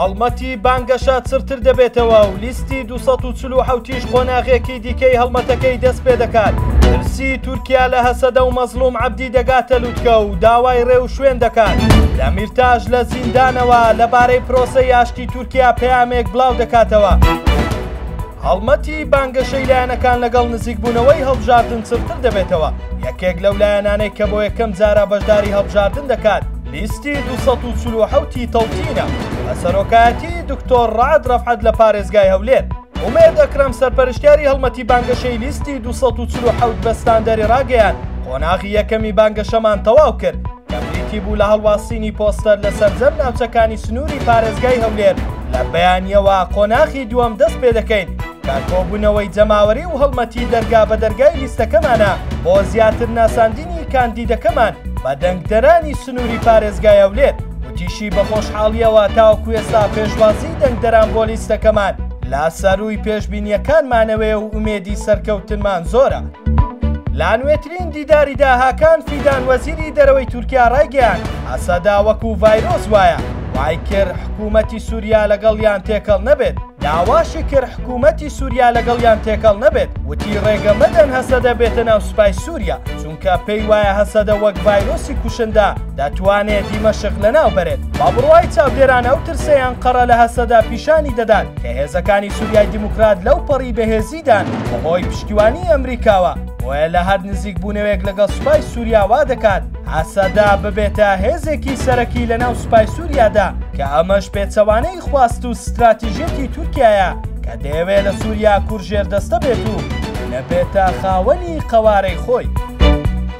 هەڵمەتی بانگەشە چڕتر دەبێتەوە و لیستی 247 یش قۆناغێکی دیکەی هەڵمەتەکەی دەست پێدەکات. ترسی تورکیا لە هەسەدە و مەزڵوم عەبدی دەگاتە لوتکە و داوای ڕێوشوێن دەکات. دەمیرتاش لە زیندانەوە لەبارەی پرۆسەی ئاشتی تورکیا پەیامێک بڵاو دەکاتەوە. هەڵمەتی بانگەشەی لایەنەکان لەگەڵ نزیکبوونەوەی هەڵبژاردن چڕتر دەبێتەوە، یەکێک لەو لایەنانەی کە بۆ یەکەم جارە بەشداری هەڵبژاردن دەکات، لیستی 247 ی تەوتینە بە سەرۆکایەتی دکتۆر ڕەعد ڕەفعەت لە پارێزگای هەولێر. ئومێد ئەکرەم سەرپەرشتیاری هەڵمەتی بانگەشەی لیستی 247 بە ستاندەری ڕاگەیاند، قۆناغی یەکەمی بانگەشەمان تەواو کرد کە بریتی بوو لە هەڵواسینی پۆستەر لە سەرجەم ناوچەکانی سنووری پارێزگای هەولێر، لە بەیانییەوە قۆناغی دووەم دەست پێدەکەین کە کۆبوونەوەی جەماوەری و هەڵمەتی دەرگا بە دەرگای لیستەکەمانە بۆ زیاتر ناساندنی کاندیدەکەمان بە دەنگدەرانی سنووری پارێزگای هەولێر. وتیشی بە خۆشحاڵییەوە تاوەکو ئێستا پێشوازیی دەنگدەران بۆ لیستەکەمان لە سەرووی پێشبینییەکانمانەوەیە و ئومێدی سەرکەوتنمان زۆرە. لە نوێترین دیداریدا هاکان فیدان وەزیری دەرەوەی تورکیا ڕایگەیاند، هەسەدە وەکو ڤایرۆس وایە، وایکرد حکوومەتی سووریا لەگەڵیان تێکەڵ نەبێت، داواشی کرد حکوومەتی سووریا لەگەڵیان تێکەڵ نەبێت، وتی ڕێگە مەدەن هەسەدە بێتە ناو سوپای سووریا، چونکە پێی وایە هەسەدە وەک ڤایرۆسی کوشندە دەتوانێت دیمەشق لەناو بەرێت. بە بڕوای چاودێران ئەو ترسەی ئەنقەرە لە هەسەدە پیشانی دەدات کە هێزەکانی سووریای دیموکرات لەو پەڕی بەهێزیدان بەهۆی پشتیوانی ئەمریکاوە، بۆیە لە هەر نزیکبوونەوەیەک لەگەڵ سوپای سووریا وا دەکات هەسەدە ببێتە هێزێکی سەرەکی لەناو سوپای سووریادا، کە ئەمەش پێچەوانەی خواست و ستراتیژیەتی تورکیایە کە دەیەوێت لە سووریا کورد ژێردەستە بێت و نەبێتە خاوەنی قەوارەی خۆی.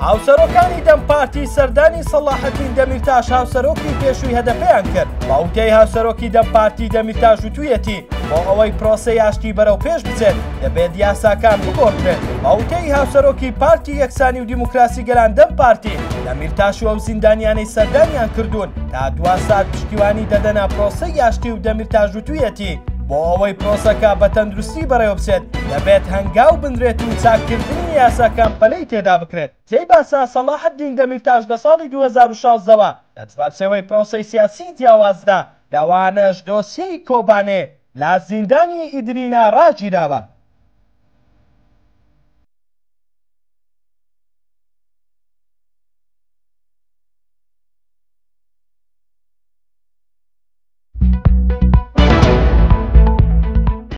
هاوسەرۆکانی دەم پارتی سەردانی سەڵاحەدین دەمیرتاش هاوسەرۆکی پێشووی هەدەپەیان کرد. بە وتەی هاوسەرۆکی دەم پارتی دەمیرتاش وتوویەتی، بۆ ئەوەی پرۆسەی ئاشتی بەرەو پێش بچێت، دەبێت یاساکان بگۆڕدرێن. بە وتەی هاوسەرۆکی پارتی یەکسانی و دیموکراسی گەلان دەم پارتی، دەمیرتاش و ئەو زیندانیانەی سەردانیان کردوون تا دوا سات پشتیوانی دەدەنە پرۆسەی ئاشتی و دەمیرتاش وتوویەتی، بۆ ئەوەی پرۆسەکە بە تەندروستی بەڕێوەبچێت، دەبێت هەنگاو بنرێت و چاککردنی یاساکان پەلەی تێدا بکرێت. جێی باسە، سەڵاحەدین دەمیرتاش لە ساڵی 2016 وە لە چوارچێوەی پرۆسەی سیاسیی جیاوازدا، لەوانەش دۆسیەی کۆبانێ، لە زیندانی ئیدرینا ڕاگیراوە.